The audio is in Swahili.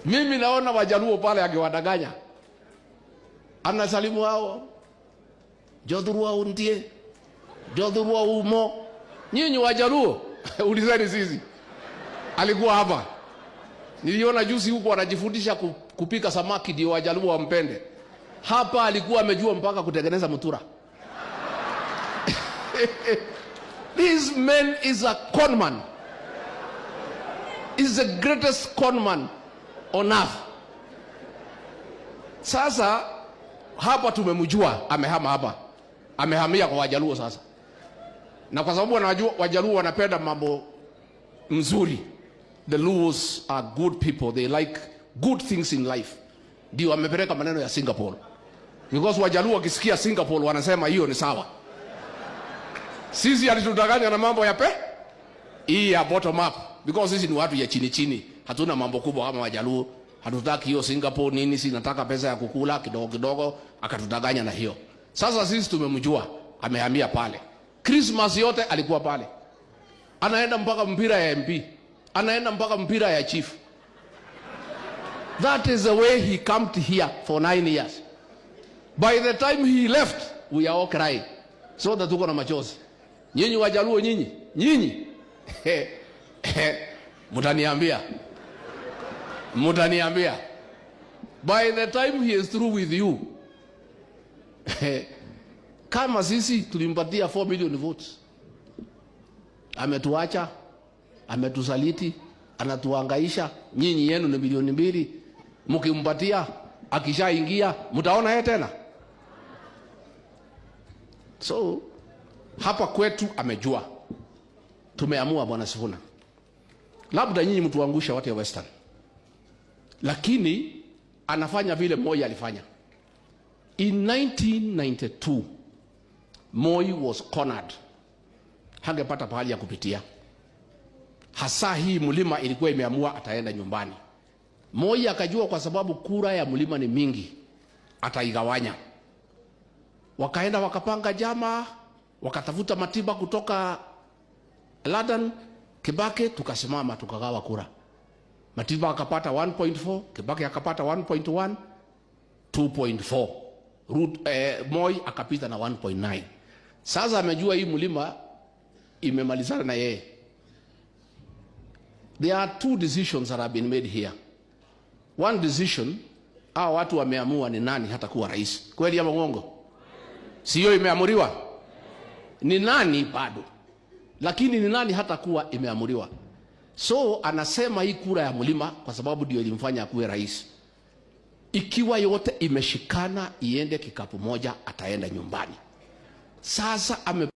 Mimi naona Wajaluo pale akiwadanganya, anasalimu hao, "Jothurwa untie, jothurwa umo." Nyinyi Wajaluo ulizeni sisi, alikuwa hapa. Niliona juzi huko anajifundisha kupika samaki ndio Wajaluo wampende. Hapa alikuwa amejua mpaka kutengeneza mutura. This man is a conman. Is the greatest conman on earth. Sasa hapa tumemjua, amehama hapa, amehamia kwa Wajaluo sasa, na kwa sababu wanajua Wajaluo wanapenda mambo mzuri. The Luos are good people, they like good things in life. Ndio amepeleka maneno ya Singapore, because Wajaluo wakisikia Singapore wanasema hiyo ni sawa. Sisi alitudanganya na mambo ya hii ya bottom up, because sisi ni watu ya chini chini, hatuna mambo kubwa kama Wajaluo. Hatutaki hiyo Singapore nini, si nataka pesa ya kukula kidogo kidogo, akatudanganya na hiyo. Sasa sisi tumemjua, amehamia pale. Christmas yote alikuwa pale, anaenda mpaka mpira ya MP, anaenda mpaka mpira ya chief. That is the way he come to here for 9 years. By the time he left, we are all crying. So that tuko na machozi. Nyinyi Wajaluo, nyinyi, nyinyi mutaniambia, mutaniambia. By the time he is through with you, kama sisi tulimpatia 4 million votes, ametuacha, ametusaliti, anatuhangaisha. Nyinyi yenu ni milioni 2, mkimpatia akishaingia, mtaona yeye tena? So hapa kwetu amejua, tumeamua Bwana Sifuna, labda nyinyi mtuangusha watu ya Western, lakini anafanya vile Moi alifanya. In 1992 Moi was cornered, hangepata pahali ya kupitia. Hasa hii mlima ilikuwa imeamua ataenda nyumbani. Moi akajua kwa sababu kura ya mlima ni mingi, ataigawanya. Wakaenda wakapanga jama, wakatafuta Matiba kutoka London, Kibaki, tukasimama tukagawa kura. Matiba akapata 1.4, Kibaki akapata 1.1, 2.4. Moi akapita na 1.9. Sasa amejua hii mlima imemalizana na yeye. There are two decisions that have been made here. One decision, hawa watu wameamua ni nani hata kuwa rais. Kweli ama uongo? Sio imeamuriwa? Ni nani bado, lakini ni nani hata kuwa imeamuriwa. So anasema hii kura ya mlima, kwa sababu ndio ilimfanya akuwe rais, ikiwa yote imeshikana iende kikapu moja, ataenda nyumbani. Sasa ame